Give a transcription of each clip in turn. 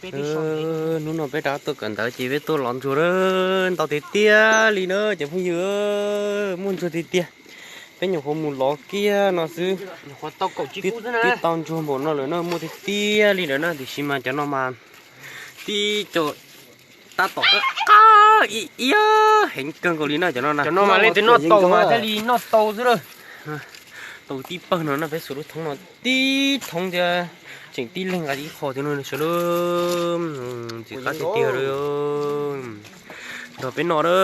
Hnub no peb rov qab tuaj kawm ntawv ces peb tuaj lov ntsuag na, ntau tiag tiag li na cov phooj ywg, muaj ntsuag tiag tiag. Peb nyuam qhuav mus lov kiag no xwb, twb tau ntsuag npaum no lawm na, muaj tiag tiag li lawm na, tiam sis mas cov no mas tib co tab tom qab qab ib iab heev kawg nkaus li na cov no na. Cov no mas leej twg noj tau mas thiaj li noj tau xwb lawm. Tau tib pawg no na, peb xuas lub thoob no tib thoob thiab tseem tib leeg nqa ib qho thiab no sawv daws. Ntxim qab tiag tiag li. Nrog peb noj na,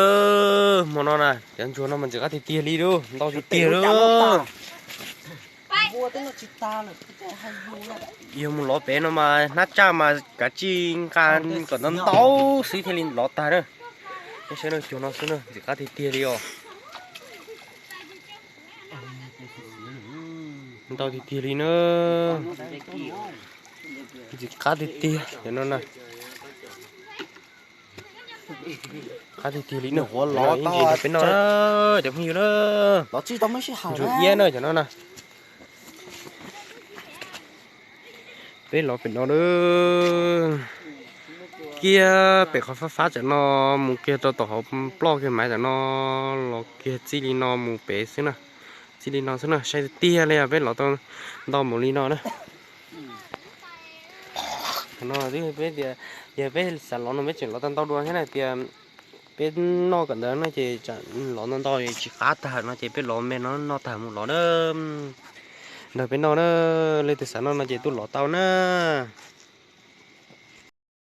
hmo no na cov ntsuag no mas ntxim qab tiag tiag li lauj, ntau tiag tiag li. Yog mus lov pem no mas hnab tsaj mas kav tsij nqa kom ntau ntau xwb thiaj li lov tag na. Peb saib no, cuag no xwb na, ntxim qab tiag tiag li os. Ntau tiag tiag li na. Ntxim qab tiag tiag cov no na. Qab tiag tiag li na. Ib ntsis peb noj na cov phooj ywg na. Ntsuag iab na cov no na. Peb lov pem no na. Kiag pem qhov fab fab tam no, mus kiag rau tom hauv ploj kiag mas tam no, los kiag txij li no mus pem xwb na. Txij li no xwb na, sai tiag tiag li os, peb lov tau ntau npaum li no na. Tam no peb tias, yog peb xav lov no peb tseem lov tau ntau dua thiab na, tias peb noj kawm ntawv no ces lov ntau ntau tsis qab tag no ces peb lov me no noj tag mus lov na. Nrog peb noj na, leej twg xav noj no ces tuaj lov tau na.